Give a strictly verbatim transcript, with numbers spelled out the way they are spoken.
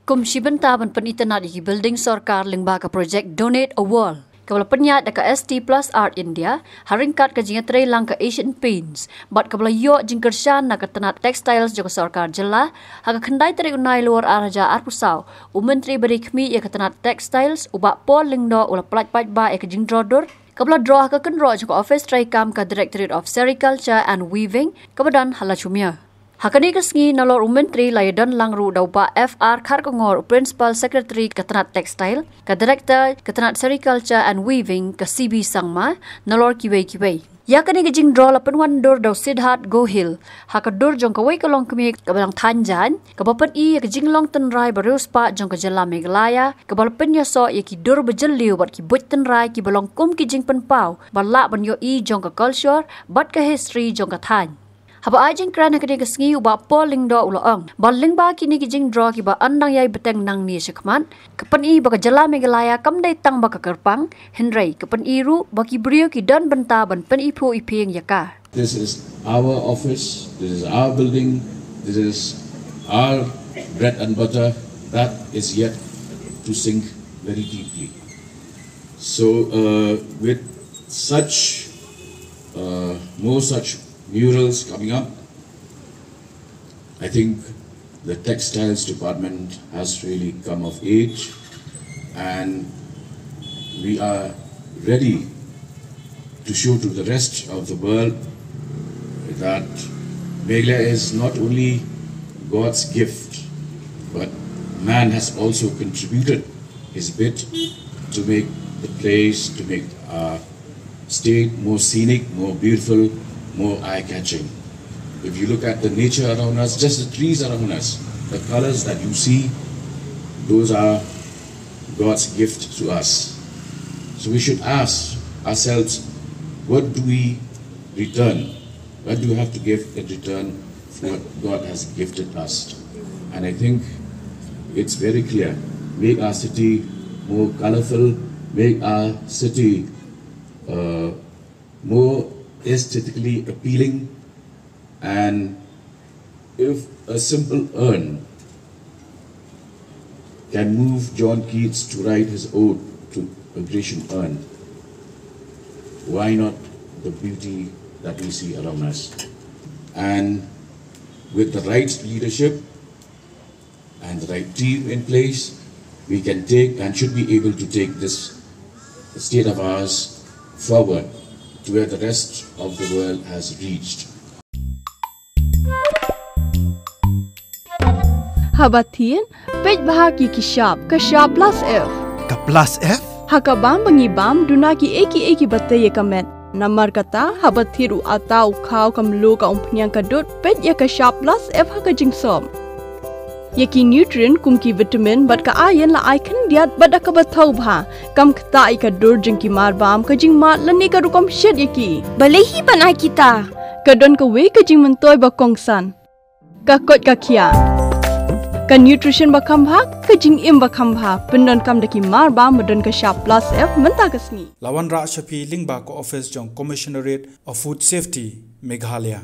Kum shi bynta ban pynitynnad ïa ki building sorkar lyngba ka projek Donate a Wall, kaba la pynïaid da ka S T Plus Art India, ha ryngkat ka jingïatreilang ka Asian Paints, bad kaba la ïoh jingkyrshan na ka tnat textiles jong ka sorkar jylla, ha ka khyndai tarik u Nailur ar hajar arphew saw, u Myntri ba dei khmih ïa ka tnat textiles, u Bah Paul Lyngdoh u la pyllait paidbah ïa ka jingdro dur, kaba la dro ha ka kynroh jong ka ophis treikam ka Directorate of Sericulture and Weaving, kaba don ha Lachumia. Ha kane ka sngi nalor u Myntri la ïadon lang ruh da u Bah F R Kharkongor, u Principal Secretary ka tnat textile, ka Director ka tnat sericulture and weaving ka C B Sangma, nalor kiwei kiwei. Ïa kane ka jingdro la pynwandur da u Sidharth Gohil, ha ka dur jong kawei ka longkmie kaba dang thaiñ jaiñ, kaba pyni ïa ka jinglong tynrai ba riewspah jong ka jylla Meghalaya, kaba la pynïasoh ïa ki dur ba jylliew bad ki buit tynrai kiba long kum ki jingpynpaw ba lah ban ïohi jong ka culture bad ka history jong ka thaiñ. Haba ai jingkren ha kane ka sngi, u Bah Paul Lyngdoh u la ong ba lyngba kine ki jingdro kiba yn dang ïai bteng nangne shakhmat, ka pyni ba ka jylla Meghalaya kam dei tang ba ka kyrpang, hynrei ka pyni ruh ba ki briew ki don bynta ban pyniphuh iphieng ïa ka. This is our office, this is our building, this is our bread and butter that is yet to sink very deeply. So, uh, with such, uh, more such murals coming up, I think the textiles department has really come of age, and we are ready to show to the rest of the world that Meghalaya is not only God's gift, but man has also contributed his bit to make the place, to make our state more scenic, more beautiful, more eye-catching. If you look at the nature around us, just the trees around us, the colors that you see, those are God's gift to us. So we should ask ourselves, what do we return? What do we have to give in return for what God has gifted us? And I think it's very clear. Make our city more colorful, make our city, uh, more aesthetically appealing, and if a simple urn can move John Keats to write his ode to a Grecian urn, why not the beauty that we see around us? And with the right leadership and the right team in place, we can take and should be able to take this state of ours forward to where the rest of the world has reached. Haba thied, peit bha ki ki shap, ka shap plus F. Ka plus F? Ha ka bam ba ngi bam, duna ki ei ki ei kiba tei ïa ka met. Namar kata, haba thied u atta u khaw ka mluh ka umphniang ka dud, peit ïa ka shap plus F ha ka jingsop. Ïa ki nutrient kum ki vitamin bad ka iron la ai khyndiat bad da kaba thaw bha. Kam ktah ïa ka dur jong ki mar bam, ka jingmad lane ka rukom shet ïa ki. Balei hi ban ai kita? Ka don kawei ka jingmyntoi ba kongsan. Ka koit ka khiah. Ka nutrition ba kham bha, ka jingim ba kham bha. Pyndonkam da ki mar bam ba don ka shap plus F mynta ka sngi. La wanrah sha phi lyngba ka office jong Commissionerate of Food Safety, Meghalaya.